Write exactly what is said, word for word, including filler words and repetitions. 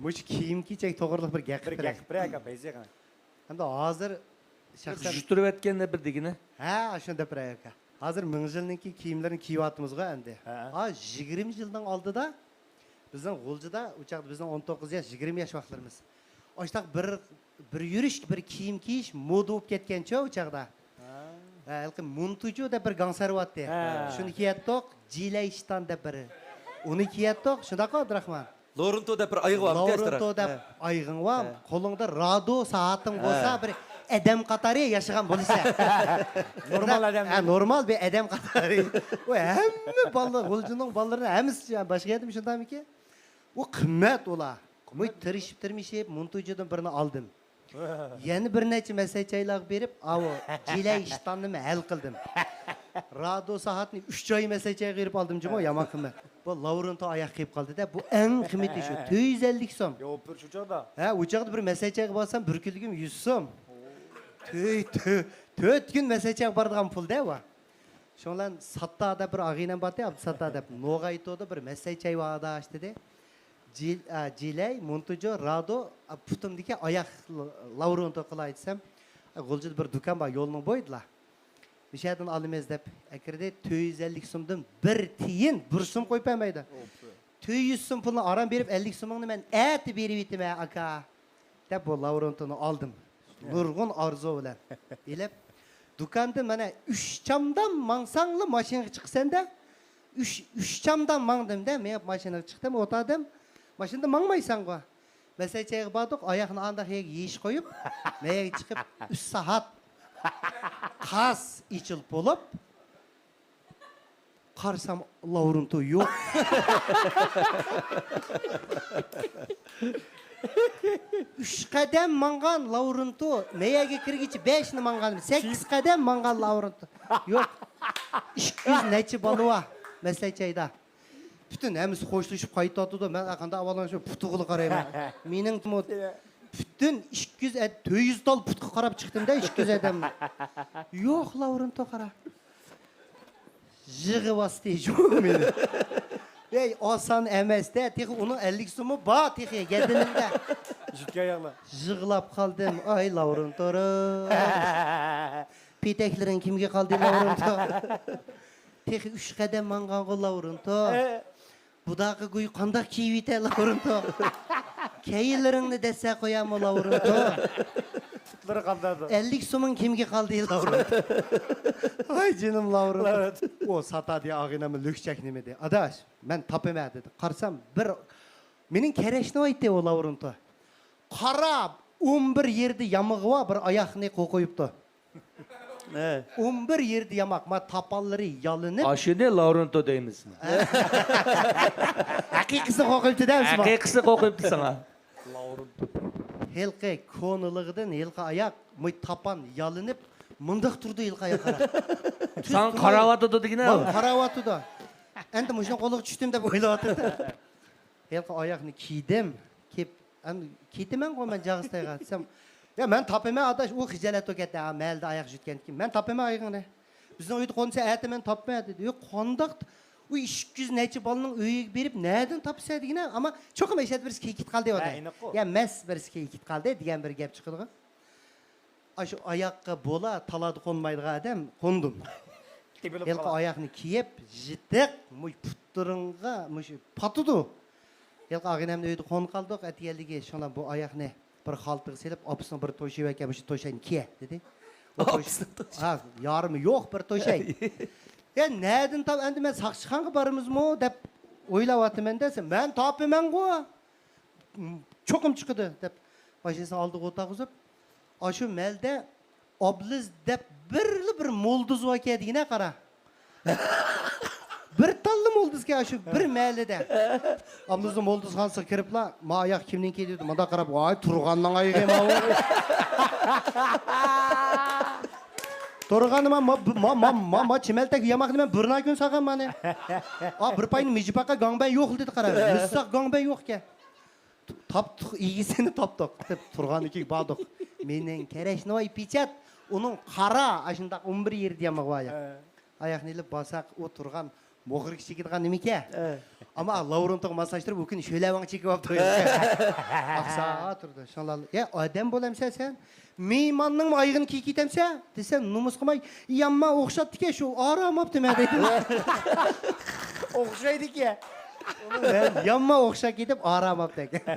مۇشۇ كىيىم كېچەك توغرىلىق بىر گەپ بىر قىلىپ بېرەي. گەپ قىلىپ بېرەي ئاكا، بەيزى ئاكا. ئەمدى ھازىر شەخسەن يۈتتۈرۈۋەتكەن بىر دېگىنە. ھە، ئاشۇنى دەپ بېرەي ئاكا. ھازىر مىڭ يىلنىڭكى كىيىملىرىنى كىيىۋاتىمىزغۇ ئەمدى. ھە. ھا، يىگىرمە يىلنىڭ ئالدىدا بىزنىڭ غۇلجىدا، ئۇ چاغدا بىزنىڭ ئون توققۇز ياش، يىگىرمە ياش ۋاقىتلىرىمىز. ئاشتاق بىر، بىر يۈرۈش، بىر كىيىم كىيىش مودا بولۇپ كەتكەنچۇ ئۇ چاغدا. ھە. ھە، ھېلىقى مۇنتۇجۇ دەپ بىر گاڭسەر بارتتى. ھە. شۇنى كىيەتتۇق، جىلەي ئىشتان دەپ بىر. ئۇنى كىيەتتۇق، شۇنداققۇ ئابدۇراخمان؟ لورېنتو دەپ بىر ئايىغى بارمىكەن، لورېنتو دەپ ھە. ئايىغىڭ بار، ھە. قولۇڭدا رادو سائىتىڭ بولسا، ھە. بىر ئادەم قاتارى ياشىغان بولىسەن. نورمال ئادەم. ھە، نورمال بىر ئادەم قاتارى. ئۇ ھەممە بالىلار، غۇلجىنىڭ بالىلىرىنىڭ ھەممىسى باشقا يەردىمۇ شۇنداقمىكىن؟ ئۇ قىممەت ئۇلار. مۇ تىرىشىپ، تىرمىشىپ، مۇنتۇجىدىن بىرنى ئالدىم. يەنە بىر نەچچە مەسەي چايلارغا بېرىپ، ئاۋۇ جىلەي ئىشتاننىمۇ ھەل قىلدىم. رادو سائەتنى ئۈچ ئاي مەسەي چايغا بېرىپ ئالدىم جۇمۇ، يامان قىممەت. بۇ لورېنتو ئاياق قېلىپ قالدى-دە، بۇ ئەڭ قىممىتى شۇ، تۆت يۈز ئەللىك سوم. يا، ئوپپىر شۇ چاغدا. ھە، ئۇ چاغدا بىر مەسەي چايغا بارسام، بىر كۈنلۈكۈم يۈز سوم. تۆ-، تۆ-، تۆت كۈن مەسەي چايغا بارىدىغان پۇل-دە بۇ. شۇڭا ساتتا دەپ بىر ئاغىنەم بارتى، ئابدۇساتتا دەپ، نوغايتودا بىر مەسەي چاي بار ئاداش دېدى. جىل-، ئە، جىلەي، مونتۇجو، رادو، ئە، پۇتۇمدىكى ئاياق ل-، لورېنتو قىلاي دېسەم، ئە، غۇلجىدا بىر دۇكان بار، يولنىڭ بويىدىلا. مۇشۇ يەردىن ئالىمىز دەپ ئەكىردى، تۆت يۈز ئەللىك سومدىن بىر تىيىن، بىر سوم قويۇپ بەرمەيدۇ. تۆت يۈز سوم پۇلنى ئاران بېرىپ، ئەللىك سومۇڭنى مەن ئەتە بېرىۋېتىمەن، ئاكا. دەپ بۇ لورېنتونى ئالدىم. نۇرغۇن ئارزۇ بىلەن ئېلىپ، دۇكاندىن مانا ئۈچ چامدام ماڭساڭلا ماشىنىغا چىقىسەن-دە. ئۈچ، ئۈچ چامدام ماڭدىم-دە، مېڭىپ ماشىنىغا چىقتىم، ئولتۇردۇم. ماشىنىدا ماڭمايسەنغۇ. مەسەي چايغا باردۇق، ئاياغنى ئانداق يەرگە يېيىش قويۇپ، مەيەرگە چىقىپ، ئۈچ سائەت قاس ئېچىلىپ بولۇپ، قارىسام، لورېنتو يوق. ئۈچ قەدەم ماڭغان لورېنتو، مەيەرگە كىرگۈچە بەشنى ماڭغان، سەككىز قەدەم ماڭغان لورېنتو يوق. ئىككى يۈز نەچچە بالا بار مەسەي چايدا. پۈتۈن ھەممىسى خوشلىشىپ قايتىۋاتىدۇ. مەن قانداق ئەھۋاللارنى شۇ پۇتىغىلا قارايمەن. مېنىڭ پۈتۈن ئىككى يۈز، تۆت يۈز تال پۇتقا قاراپ چىقتىم-دە، ئىككى يۈز ئادەمنى. يوق، لورېنتو قارا. يىغىۋاستى شۇ مېنى. ۋەي، ئاسان ئەمەس-دە، تېخى ئۇنىڭ ئەللىك سومى بار تېخى گەدىنىمدە. يىغلاپ قالدىم، ئاي لورېنتو. پېتەكلىرىڭ كىمگە قالدى، لورېنتو؟ تېخى ئۈچ قەدەم ماڭغانغۇ، لورېنتو. بۇداقى گۇي قانداق كىيىۋېتە، لورېنتو؟ كەينىلىرىڭنى دەسسە قويامۇ، لورېنتو؟ پۇتلىرى قانداق؟ ئەللىك سومۇڭ كىمگە قالدى، لورېنتو؟ ۋاي جېنىم، لورېنتو. ئۇ ساتادى ئاغىنەممۇ لۈكچەك نېمىدى؟ ئاداش، مەن تاپىمەن، دېدى. قارىسام، بىر مېنىڭ كەرەشنىۋايتتى ئۇ، لورېنتو. قارا، ئون بىر يېرىدە يامىقى بار بىر ئاياقنى قويۇپتۇ. ئون بىر يېرىدە ياماق، ما تاپانلىرى يالىنىپ. ئاشۇنى لورېنتو دەيمىز. ھەقىقىسىنى قوقۇيۇپتۇ-دە، ھەقىقىسىنى قوقۇيۇپتۇ ساڭا. ھېلىقى كونىلىقىدىن ھېلىقى ئاياق، مۇ تاپان يالىنىپ، مۇنداق تۇرىدۇ ھېلىقى ئاياق قارا. ساڭا قاراۋاتىدۇ دېگىنە. ماڭا قاراۋاتىدۇ. ئەمدى مۇشۇنىڭ قولىغا چۈشتۈم دەپ ئويلاۋاتىدۇ. ھېلىقى ئاياقنى كىيدىم. كىيىپ، ئەمدى كېتىمەنغۇ مەن جاغىستايغا دېسەم، يا، مەن تاپىمەن ئاداش، ئۇ خىجالەت بولۇپ كەتتى، ھە، مەھەللىدە ئاياغ يۈتكەندىن كېيىن. مەن تاپىمەن ئايىغىڭنى. بىزنىڭ ئۆيدە قونسا ئەتە مەن تاپىمەن دېدى. يا، قانداق؟ ئۇ ئىككى يۈز نەچچە بالىنىڭ ئۆيىگە بېرىپ نەدىن تاپىسەن دېگىنە، ئەمما چوقۇم ئەشەدە بىرسى كېيىپ كېتىپ قالدى، ھە، ئۇنى. ئېنىققۇ. يا، مەس بىرسى كېيىپ كېتىپ قالدى دېگەن بىر گەپ چىقىدىغۇ. ئاشۇ ئاياققا بولا تالادا قونمايدىغان ئادەم قوندۇم. ھېلىقى ئاياقنى كىيىپ، يېتىق، مۇشۇ پۇتلىرىڭغا مۇشۇ پاتىدۇ. ھېلىقى ئاغىنەمنىڭ ئۆيىدە قونۇپ قالدۇق، ئەتىگەنلىكى شۇڭلار بۇ ئاياقنى بىر خالتىغا سېلىپ، ئاپىسىنىڭ بىر توشىيى باركەن، مۇشۇ توشاينى كىيە، دېدى. ئاپىسىنىڭ توشىيى. ھە، يارىمى يوق بىر توشاي. يا، نەدىن تاپ، ئەمدى مەن ساقچىخانىغا بارىمىزمۇ دەپ ئويلاۋاتىمەن دېسە، مەن تاپىمەنغۇ. چوقۇم چىقىدۇ دەپ، ماشىنىسىنى ئالدىغا ئولتۇرغۇزۇپ، ئاشۇ مەلدە ئابلىز دەپ بىرلا بىر مولدۇز باركەن دېگىنە، قارا. بىر تاللا مولدۇزكەن ئاشۇ بىر مەھەللىدە. ئابلىزنىڭ مولدۇزخانىسىغا كىرىپلا، ما ئاياق كىمنىڭكى دېدى، مۇنداق قاراپ، ۋاي، تۇرغاننىڭ ئايىغى ماۋۇ. تۇرغاننى ما، ما، ما، ما، ما، ما چىمەلتەك ياماقنى مەن بىرلا كۈن سالغان مانى. ئا، بىر پاينى مىجىپاقا گاڭبەن يوق دېدى، قارا. مىسساق گاڭبەن يوقكەن. تاپتۇق، ئىگىسىنى تاپتۇق دەپ تۇرغانىكىگە باردۇق. مېنىڭ كەرەشنىۋاي پېچەت، ئۇنىڭ قارا، ئاشۇنداق ئون بىر يېرىدە يامىقى بار ئاياق. ھە. ئاياقنى ئېلىپ بارساق، ئۇ تۇرغان موخوركا چېكىدىغان نېمىكەن؟ ئەمما لاۋرېنتوغا ماسلاشتۇرۇپ، ئۇ كۈنى شۆلەۋاڭ چېكىۋاپتۇ. ئاقسا تۇرىدۇ. شۇڭلار، يا ئادەم بولامسەن سەن؟ مېھماننىڭمۇ ئايىغىنى كىيىپ كېتەمسەن؟ دېسە، نومۇس قىلماي، يامما ئوخشاپتىكەن، شۇ ئارام ئاپتىمەن دەيدۇ. ئوخشايدىكەن. يامما ئوخشاپ كېتىپ ئارام ئاپتىكەن.